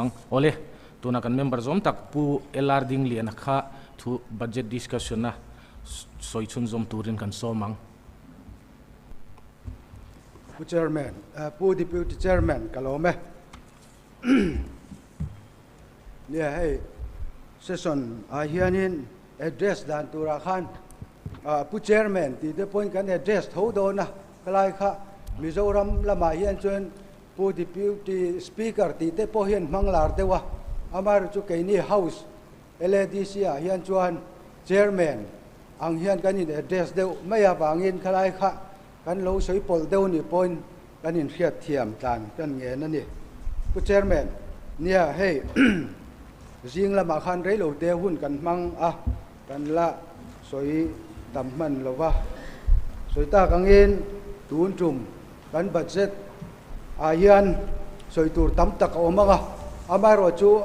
ang. Awle, tuna kan member zawm tak Pu LR Dingliana kha thu budget discussion a sawi chhunzawm turin kan sawm ang. Pu Chairman, Pu Deputy Chairman ka lawm e. Nia hei session ah hianin address dan turah khan Pu Chairman tih te pawhin kan address tho dawn a, khalai kha Mizoram lamah hian chuan Pu Deputy Speaker tih te pawh hian hmang lar deuh a, amaherawhchu keini House LADC ah hian chuan Chairman ang hian kan in address deuh mai avangin khalai kha kan lo sawi pawlh deuh ni pawhin kan inhriat thiam tlan kan ngen a ni. Pu Chairman, nia hei zing lamah khan reilo te hun kan hmang a, kan la sawi tam hman lo va. Sawi tak angin tun tum kan budget ah hian sawi tur tam tak a awm ang a, amaherawhchu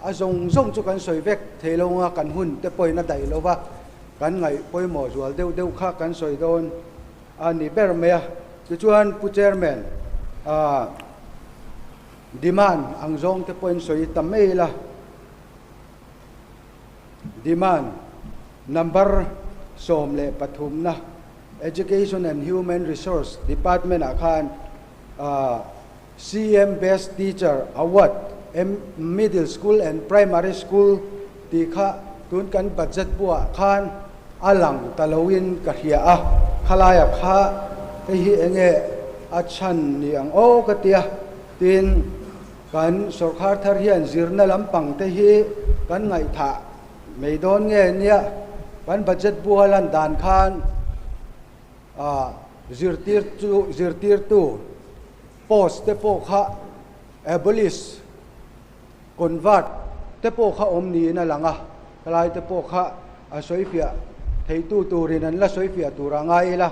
a zawng zawng chu kan sawi vek thei lo anga kan hun te pawhin a daih lo va, kan ngaih pawimawh zual deuh deuh kha kan sawi dawn a ni ber mai a. Tichuan Pu Chairman, ah demand ang zawng te pawhin sawi ta mai ila, demand number 13 na Education and Human Resource Department ah khan ah CM Best Teacher Award M Middle School and Primary School tih kha tun kan budget buah khan a lang ta loin ka hria a, khalaia kha hei hi enge a chhan ni ang aw ka tia. Tin, kan sawrkhar thar hian zirna lampang te hi kan ngaihthah mai dawn nge nia, kan budget bua lan dan khan zirtir chu zirtirtu post te pawh kha abolish, convert te pawh kha awm niin a lang a, helai te pawh kha a sawifiah theitu turin an la sawifiah tur a ngai ila,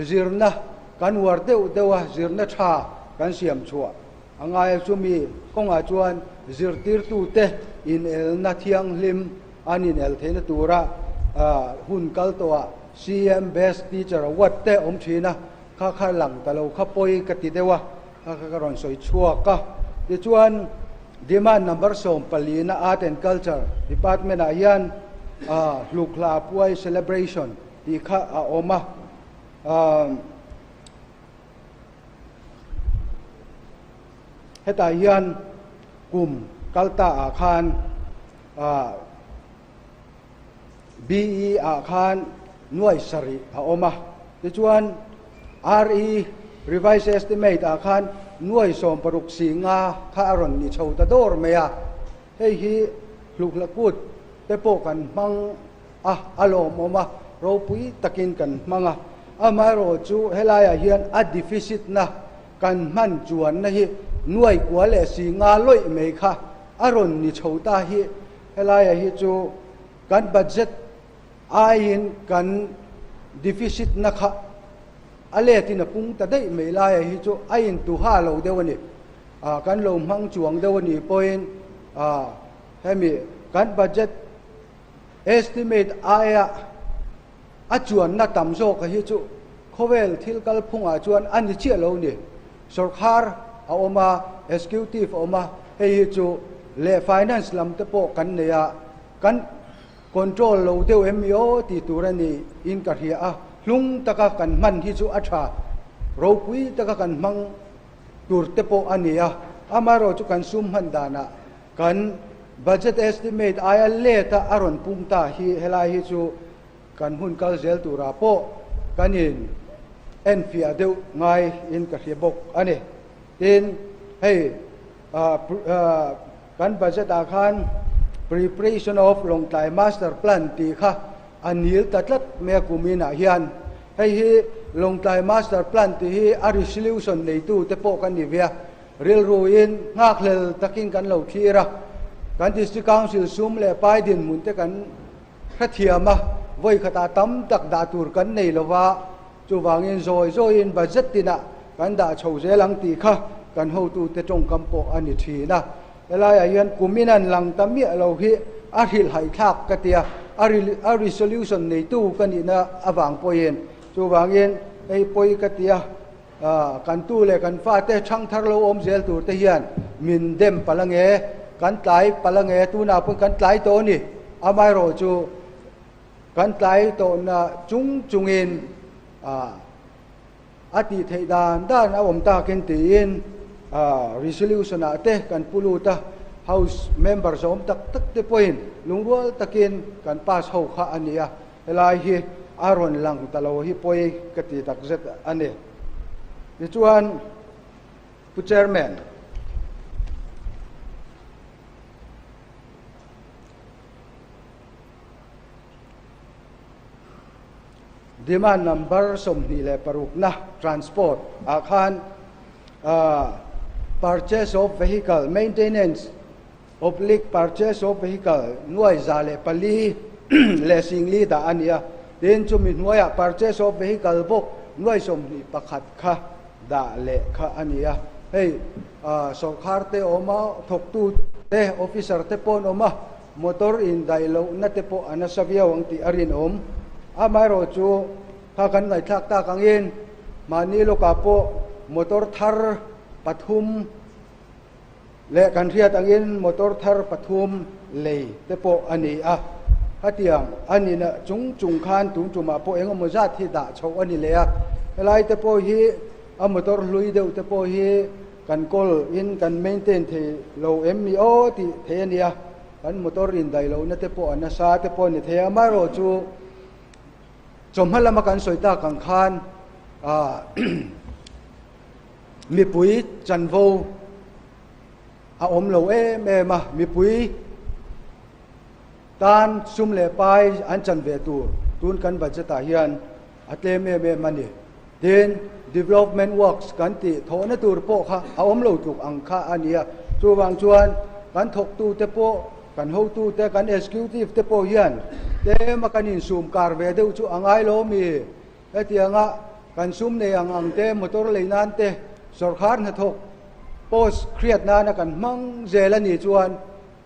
zirna kan uar deuh deuh a, zirna tha kan siam chhuah a ngai a, chumi kawngah chuan zirtirtute inelna thianghlim an inel theihna tura hun kal tawhah CM Best Teacher Award te awm thin a, kha kha lang ta lo kha pawi ka ti deuh a, kha kha ka rawn sawi chhuak a. Tichuan Demand number 14 na Art and Culture Department ah hian Hlukhla Puai Celebration tih kha a awm a. Hetah hian kum kal ta ah khan BE ah khan nuai sarih a awm a, tichuan RE, Revised Estimate, ah khan nuai 60 si nga kha a rawn ni chho ta dawr mai a, hei hi hlukhla kut te pawh kan hmang a, a lawmawm a, ropui takin kan hmang a, amaherawhchu helaiah hian a deficit na kan hman chuanna hi nuai kua leh si nga lawih mai kha a rawn ni chho ta hi. Helaia hi chu kan budget aiin kan deficit na kha a letin a pung ta daih mai laia hi chu a intuha lo deuh a ni. Kan lo hmang chuang deuh a nih pawhin hemi kan budget estimate aia a chuanna tam zawka hi chu khawvel thil kalphungah chuan a ni chiah lo ni. Sawrkhar a awm a, executive a awm a, hei hi chu leh finance lam te pawh kan nei a, kan control lo deuh em i aw tih tur a ni in ka hria a, hlung taka kan hman hi chu a tha, ropui taka kan hmang tur te pawh a ni a, amaherawh chu kan sum hman danah kan budget estimate aia let a a rawn pung ta hi helai hi chu Kan hun kal zel turah pawh kan in enfiah deuh ngai in ka hria bawk a ni. Tin, hei kan budget ah khan preparation of Lawngtlai Master Plan tih kha a nil ta tlat mai a kum inah hian. Hei hi Lawngtlai Master Plan tih hi a resolution neitu te pawh kan ni ve a, rilru in nghakhlel takin kan lo thlir a, kan District Council sum leh pai dinhmun te kan Hrethiam a, vawi khatah tam tak dah tur kan nei lo va, chuvangin zawi zawiin budget tinah kan dah chho zel ang tih kha kan hotute tawngkam pawh a ni thin a. Helaiah hian kumin an lang ta miah lo hi a hrilhhaihthlak ka ti a, a resolution neitu ka nihna avang pawhin chuvangin hei pawi ka ti a, kan tu leh kan fate thangthar lo awm zel tur te hian min dem palh ange. kan tlai palh ange tunah pawn kan tlai tawh a ni. Amaherawhchu kan tlai tawhna chung chungin ah a tih theih dan dan a awm takin tiin resolution ah te kan pu lut a, House member zawm tak tak te pawhin lungrual takin kan pass ho kha a ni a, helai hi a rawn lang ta lo hi pawi ka ti tak zet a ni. Tichuan Pu Chairman, Demand number 26 na transport ah khan purchase of vehicle maintenance oblique purchase of vehicle nuai 104 leh 40 dah a ni a, tin chumi hnuaiah purchase of vehicle bawk nuai 21 kha dah leh kha a ni a. Hei sawrkhar te awm a, thawktu te officer te pawh an awm a, Motor indaih lohna te pawh a nasa viau ang tih a rinawm. Amaherawhchu, kha kan ngaihthlak tak angin mahni lawkah pawh motor thar pathum leh kan hriat angin motor thar pathum lei te pawh a ni a. Khatiang a ni na chung chung khan tun tumah pawh eng emaw zat hi dah chhoh a ni leh a. Helai te pawh hi a motor hlui deuh te pawh hi Kan kawl in kan maintain thei lo em mi aw tih thei a nia, kan motor indaih lohna te pawh a nasa te pawh a ni thei a, amaherawhchu chawhma lama kan sawi tak ang khan mipui chanvo a awm lo em em a, mipui tan sum leh pai an chan ve tur tun kan budget ah hian a tlem em em a ni. Tin, development works kan tih thawhna tur pawh kha a awm lo tluk ang kha a ni a. Chuvang chuan kan thawktute pawh, kan hotute, kan executive te pawh hian tlema kan insum kar ve deuh chu a ngai lo mi? Hetianga kan sum nei ang ang te, motor lei nan te, sawrkhar hnathawk post hriat nana kan hmang zel a nih chuan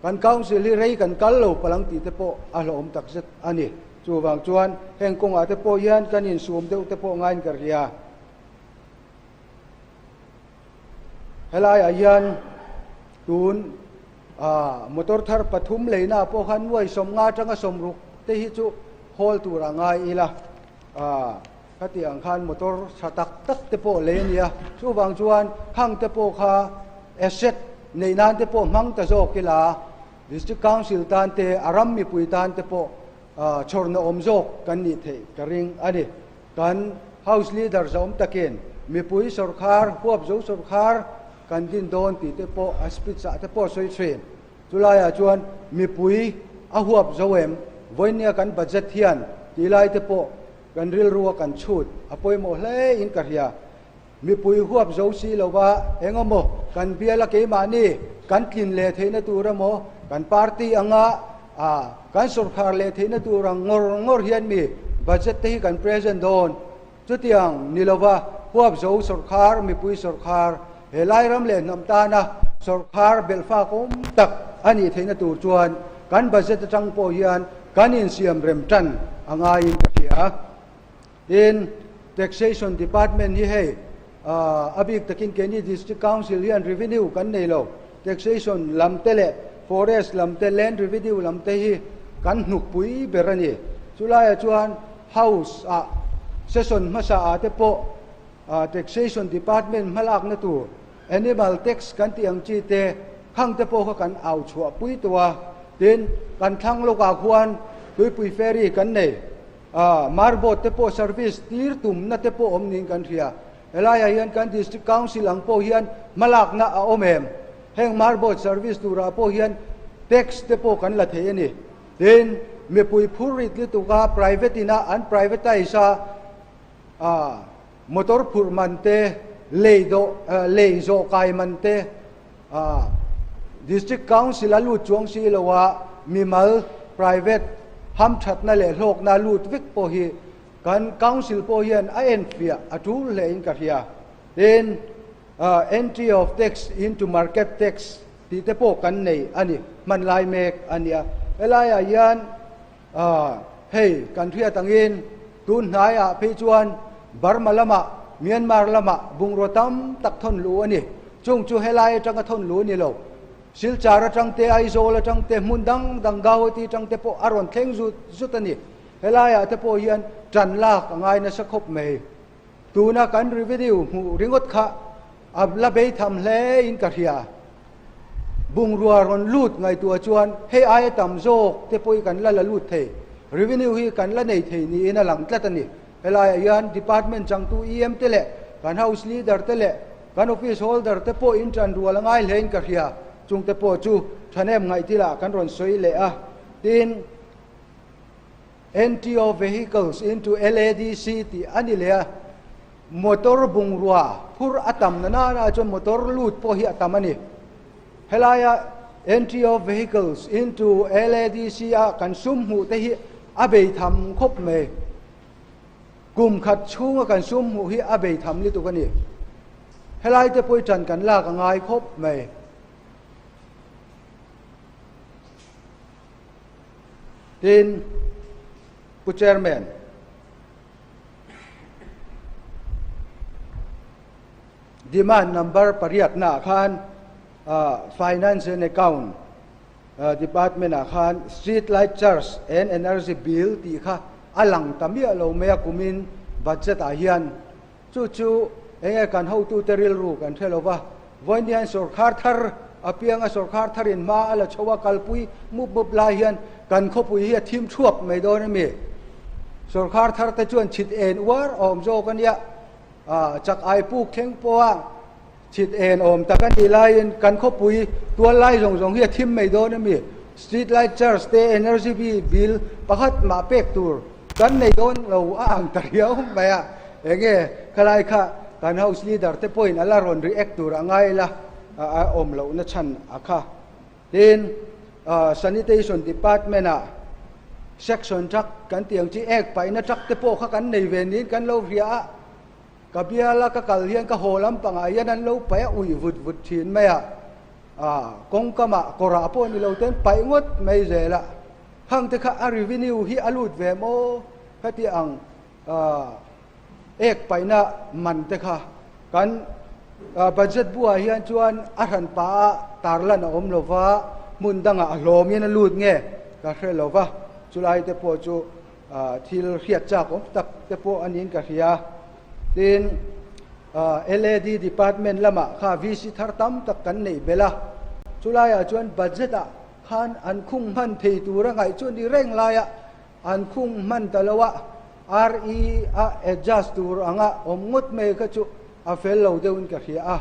kan council hi rei kan kal lo palang tih te pawh a hlauhawm takzet a ni. Chuvang chuan heng kawngah te pawh hian kan insum deuh te pawh ngaiin ka hria. Helaiah hian tun motor thar pathum leina pawh khan nuai 50 atanga 60 te hi chu hawl tur a ngai ila. Khati ang khan motor tha tak tak te pawh lei a nia. Chuvang chuan khang te pawh kha asset neih nan te pawh hmang ta zawk ila. District Council tan te, a ram mipui tan te pawh chhawrna awm zawk kan nih theih ka ring a ni. Kan House Leader zawm takin mipui sawrkhar, huapzo sawrkhar kan din dawn tih te pawh a speech ah te pawh sawi thin. Chulaiah chuan mipui a huap zo em? Vawinia kan budget hian tih lai te pawh kan rilru a kan chhut a pawimawh hle in ka hria. Mipui huap zo si lova eng emaw kan bial a keimahni kan tlin leh theihna tur emaw kan party anga kan sawrkhar leh theihna tur ang ngawr ngawr hian mi budget te hi kan present dawn. Chutiang ni lova huap zo sawrkhar, mipui sawrkhar, he Lairam leh hnam tana sawrkhar belhfak awm tak a nih theihna tur chuan kan budget atang pawh hian kan insiam rem tan a ngaiin ka hria. Tin, Taxation Department hi hei a bik takin keini District Council hian revenue kan nei lo. Taxation lam te leh Forest lam te, Land Revenue lam te hi kan hnukpui ber a ni. Chulaiah chuan House ah session hmasa ah te pawh Taxation Department hmalakna tur Animal Tax kan tih ang chi te khang te pawh kha kan au chhuah pui tawh a. Tin, kan thlang lawkah khuan Tuipui Ferry kan nei. Marbot te pawh service tir tumna te pawh awm niin kan hria. Helaiah hian kan District Council ang pawh hian hmalakna a awm em? Heng marbot service turah pawh hian tax te pawh kan la thei a ni. Tin, mipui phur rit lutuk a private ina an privatize a, motor phurh man te, lei dawh, lei zawh kai man te, District Council a lut chuang si lo a, mimal, private, hamthatna leh hlawkna lut vek pawh hi kan Council pawh hian a enfiah a tul hle in ka hria. Tin, entry of tax into market tax tih te pawh kan nei a ni, hman lai mek a nia. Helaiah hian Hei, kan hriat angin tun hnaiah phei chuan Burma lamah, Myanmar lamah bungraw tam tak thawn luh a ni. Chung chu helai atanga thawn luh a ni lo. Silchar atang te, Aizawl atang te, hmun dang dang Gauhati atang te pawh a rawn thleng zut zut a ni. Helaiah te pawh hian tan lak a ngai nasa khawp mai. Tuna kan revenue hmuh ringawt kha a la bei tham hle in ka hria. Bungrua rawn lut ngaihtuah chuan hei aia tam zawk te pawh hi kan la la lut thei. Revenue hi kan la nei thei niin a lang tlat a ni. Helaiah hian department changtu EM te leh kan house leader te leh kan office holder te pawh in tan rual a ngai hle in ka hria. Chung te pawh chu thahnem ngaihtilah kan rawn sawi leh a. Tin, NTO vehicles into LADC tih a ni leh a, motor bungrua phur a tam na nana chuan motor lut pawh hi a tam a ni. Helaia NTO vehicles into LADC a kan sum hmuh te hi a bei tham khawp mai. Kum khat chhunga kan sum hmuh hi a bei tham lutuk a ni. Helai te pawh i tan kan lak a ngai khawp mai. Tin, Pu Chairman, demand number pariatnaah khan Finance and Account Department-ah khan Street Light Charge and Energy Bill tih kha a lang ta miah lo mai a kumin budget-ah hian. Chu chu eng nge kan hotute rilru kan hre lo va, vawiin hian sawrkhar thar a piang a, sawrkhar tharin hma a la chho a, kalpui mup mup lai hian kan khawpui hi a thim thuap mai dawn a mi? Sawrkhar thar te chuan chhit en uar a awm zawk a nia, chak ai puk thleng pawha chhit en awm tak a nih laiin kan khawpui tual lai zawng zawng hi a thim mai dawn a mi? Street light charge te, energy bill pakhat mah pek tur Kan nei dawn lo a ang ta riau mai a, enge khalai kha kan house leader te pawhin a la rawn react tur a ngai la a awm lohna chhan a kha. Tin, sanitation department ah section truck kan tih ang chi ek paihna truck te pawh kha kan nei ve niin kan lo hria a, ka bial a ka kal hian ka haw lampangah hian an lo paih a uih vut vut thin mai a, kawngkamah kawrah pawh ni lo ten paih ngawt mai zel a. Hang te kha a revenue hi a lut ve maw? Ka ti ang ek paihna man te kha kan budget buah hian chuan a hran pah a tarlan a awm lo va, hmun dangah a hlawm in a lut nge ka hre lo va, chulai te pawh chu thil hriat chak awm tak te pawh a niin ka hria. Tin, LAD department lamah kha VC thar tam tak kan neih belh a, chulaiah chuan budget ah Khan an khung hman thei tur a ngaih chu ni reng laia an khung hman ta lo a, RE a adjust tur anga awm ngawt mai kha chu a fel lo deuhin ka hria a.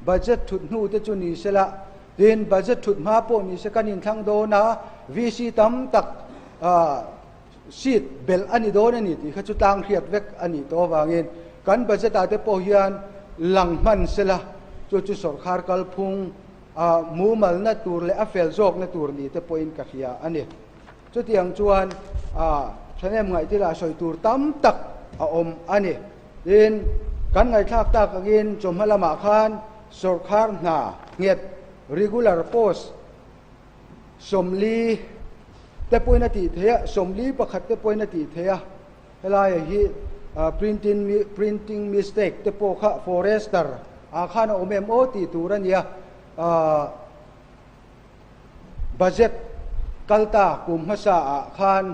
Budget thut hnu te chu ni se la, tin budget thut hma pawh ni se kan inthlang dawn a, VC tam tak seat belh a ni dawn a ni tih kha chu tlang hriat vek a nih tawh avangin kan budget ah te pawh hian lang hman se la, chu chu sawrkhar kalphung A mumalna tur leh a fel zawkna tur ni te pawhin ka hria a ni. Chutiang chuan a thahnem ngaihtila sawi tur tam tak a awm a ni. Tin, kan ngaihthlak tak angin chawhma lamah khan sawrkhar hna nghet, regular post, 40 te pawhin a tih theih a, 41 te pawhin a tih theih a. Helaiah hi printing printing mistake te pawh kha forester ah khan a awm em aw tih tur a nia. Budget kal ta kum hmasa ah khan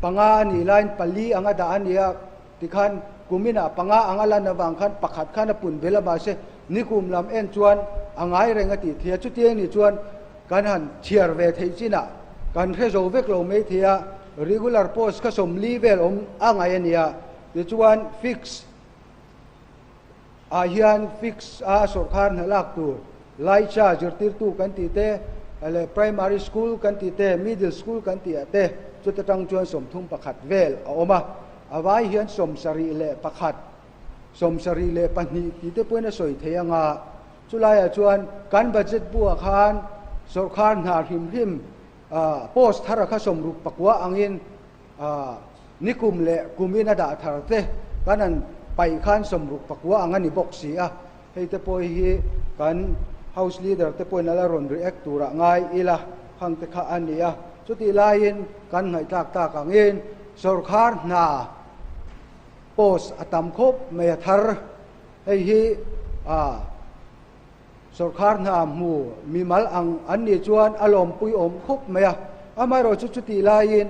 panga a nih laiin pali anga dah a nia tikhan kuminah panga anga lan avang khan pakhat khan a pun bel a mahse nikum lam en chuan a ngai reng a tih thei a. Chutiang nih chuan Kan han chhiar ve theih chinah kan hre zo vek lo mai thei a, regular post kha 40 vel awm a ngaih a nia. Tichuan fix ah hian fix a sawrkhar hna lak tur Laicha zirtirtu kan tih te leh primary school kan tih te middle school kan tih ah te chuta tang chuan 31 vel a awm a, a vai hian 71 72 tih te pawhin a sawi thei anga. Chulaiah chuan kan budget buah khan sawrkhar hna hrim hrim post thar a kha 69 angin nikum leh kumin a dah thar te kan han paih khan 69 ang a ni bawk si a. Hei te pawh hi kan House Leader te pawhin a la rawn react turah ngai ila hang te kha a ni a. Chutih laiin kan ngaihthlak tak angin sawrkhar hna post a tam khawp mai a thar. Hei hi Sorkar hna hmu mimal ang an nih chuan a lawmpui awm khawp mai a, amaherawhchu chutih laiin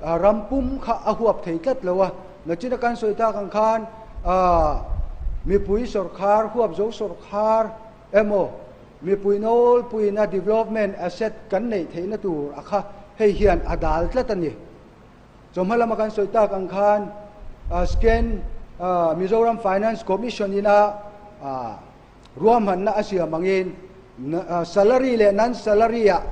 ram pum kha a huap thei tlat lo a, nachina kan sawi tak ang khan mipui sorkar huap zo sorkar emaw mipui nawlpuiin a development asset kan neih theihna tur a kha hei hian a dal tlat a ni. Chawhma lama kan sawi tak ang khan scan Mizoram Finance Commission ina Ruahmanna a siam angin salary leh non salary ah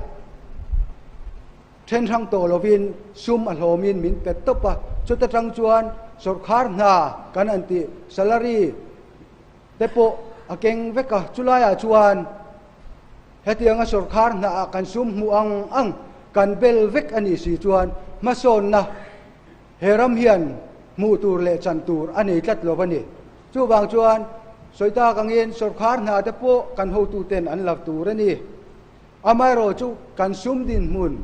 then hrang tawh lovin sum a hlawmin min pet tawp a, chuta tang chuan sawrkhar hna kan an tih salary te pawh a keng vek a, chulaiah chuan hetianga sawrkhar hna ah kan sum hmuh ang ang kan bel vek a nih si chuan hmasawnna He ram hian hmuh tur leh chan tur a nei tlat lo a ni. Chuvang chuan sawi tak angin sawrkhar hna te pawh kan hotuten an la tur a ni. Amaherawh chu kan sum dinhmun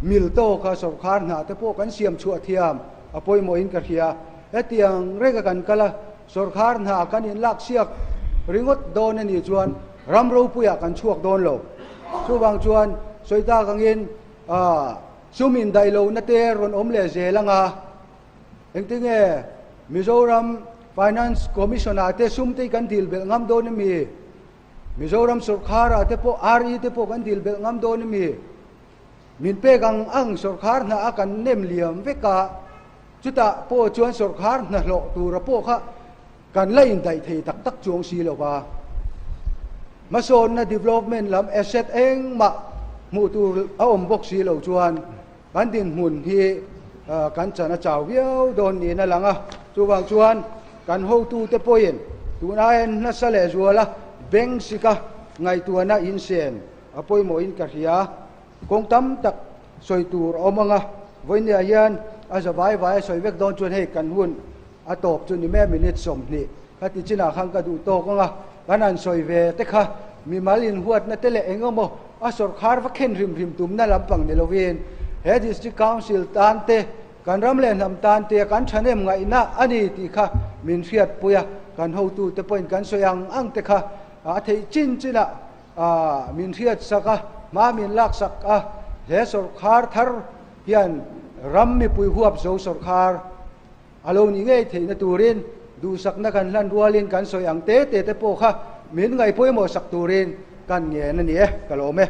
mil tawka sawrkhar hna te pawh kan siam chhuah thiam a pawimawhin ka hria. Hetiang reka kan kal a, sawrkhar hna kan inlak siak ringawt dawn a nih chuan ram ropuiah kan chhuak dawn lo. Chuvang chuan sawi tak angin Sum indaih lohna te rawn awm leh zel anga, engtinge Mizoram Finance Commission ah te sum te hi kan dil belh ngam dawn emi? Mizoram sawrkhar ah te pawh RE te pawh kan dil belh ngam dawn emi? Min pek ang ang sawrkhar hna a kan nem liam vek a, chutah pawh chuan sawrkhar hna hlawh tura pawh kha kan la indaih thei tak tak chuang si lo va. Hmasawnna development lam asset engmah hmuh tur a awm bawk si lo chuan kan dinhmun hi kan chan a chau viau dawn niin a lang a. Chuvang chuan kan hotute pawhin tun aiin nasa leh zuala bank sika ngaihtuahna insen a pawimawhin ka hria. Kawng tam tak sawi tur a awm ang a, vawinia hian a za vai vai a sawi vek dawn chuan hei kan hun a tawp chu ni mai a minute 20 kha ti chinah khan ka duh tawk ang a, kan han sawi ve te kha mimal inhuatna te leh eng emaw a sawrkhar va khen hrim hrim tumna lampang ni lovin he District Council tan te kan ram leh hnam tan te kan thahnem ngaihna a ni tih kha min hriatpui a, kan hotute pawhin kan sawi ang ang te kha a theih chin chinah Min hriat sak a, hma min lak sak a, he sawrkhar thar hian ram mipui huap zo sawrkhar a lo ni ngei theihna turin duhsakna kan hlan rualin kan sawi ang te te te pawh kha min ngaihpawimawh sak turin kan ngen a ni e, ka lawm e.